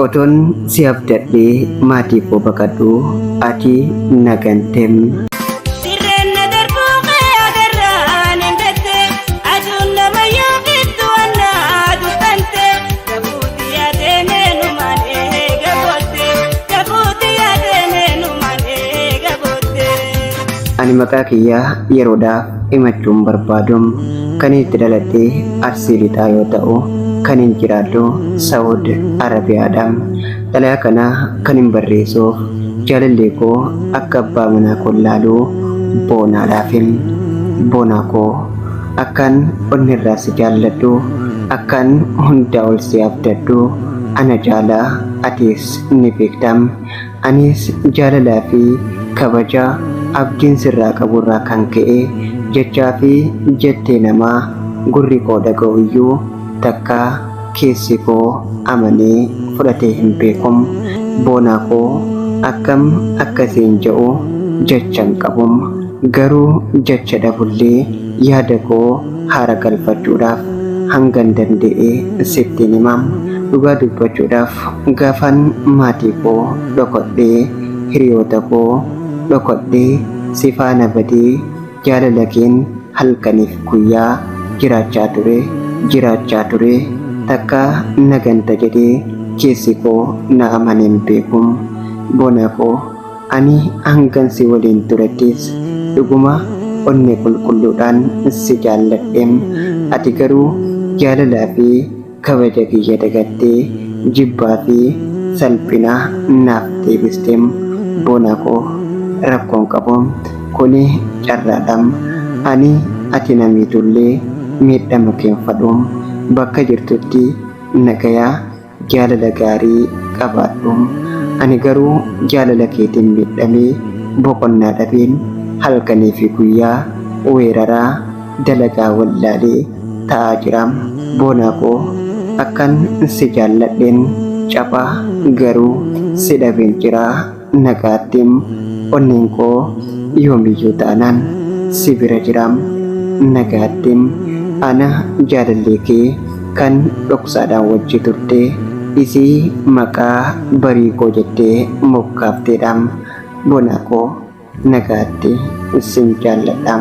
Otoon si abdadhee maatii koo baqadhuu ati na gantem. Dirreen na darbuu kee agarraan hin bette aduun nama yoo fittu annaa dukkante gafuuti yaadee meenumaan eega bootte gafuuti yaadee meenumaan eega bootte. Ani maqaa kiyya yeroodhaaf himachuun barbaadu. Kanin itti dhaladhe Arsii Lixaa yoo ta'u, kanin jiraadhu Sa'ud Arabiyaadha. Xalayaa kana kanin barreessuuf jaalallee koo akka abbaa manaa koon laalu Boonaadhaafi. Boonaa koo akkan onnerraa si jaalladhu, akkan hundaa ol si abdadhu ana caalaa atis ni beekta. Anis jaalalaa fi kabaja abdiin sirraa qaburraa kan ka'e jechaa fi jettee namaa gurri koo dhaga'u iyyuu takkaa keessi koo amanee fudhatee hin beeku. Boonaa koo akkam akka siin ja'u jecha hin qabu. Garuu jecha dhabullee yaada koo haara galfachuudhaaf hangan danda'e sittin hima. Dhugaa dubbachuudhaaf Gaafan maatii koo dhokodhee hiriyoota koo dhokodhee si faana badee jaalala keen halkaniif guyyaa jiraachaa ture jiraachaa ture takkaa na ganta jedhee keessi koo na amanee hin beeku. Boonaa koo ani hangan si waliin turettis dhuguma onnee qulqulluudhaan si jaalladhe. Ati garuu jaalalaa fi kabaja kiyya dagattee jibbaa fi salphina naaf deebiste. Boonaa koo rakkoon qabu. Kuni carraadha. Ani ati na miitullee miidhama kee hin fadhu. Bakka jirtutti nagaya jaalala gaarii qabaadhu. Ani garuu jaalala keetiin miidhamee boqonnaa dhabeen halkanii fi guyyaa weeraraa dalagaa wallaalee ta'aa jira. Boonaa koo akkan si jaalladhen capha garuu si dhabeen jira nagaatti. Onneen koo yoomiyyuu taanaan si bira jira nagaatti. Ana jaalallee kee kan dhoksaadhaan wajji turte isii maqaa barii koo jettee moggaafteedha. Boonaa koo nagaatti sin jaalladha.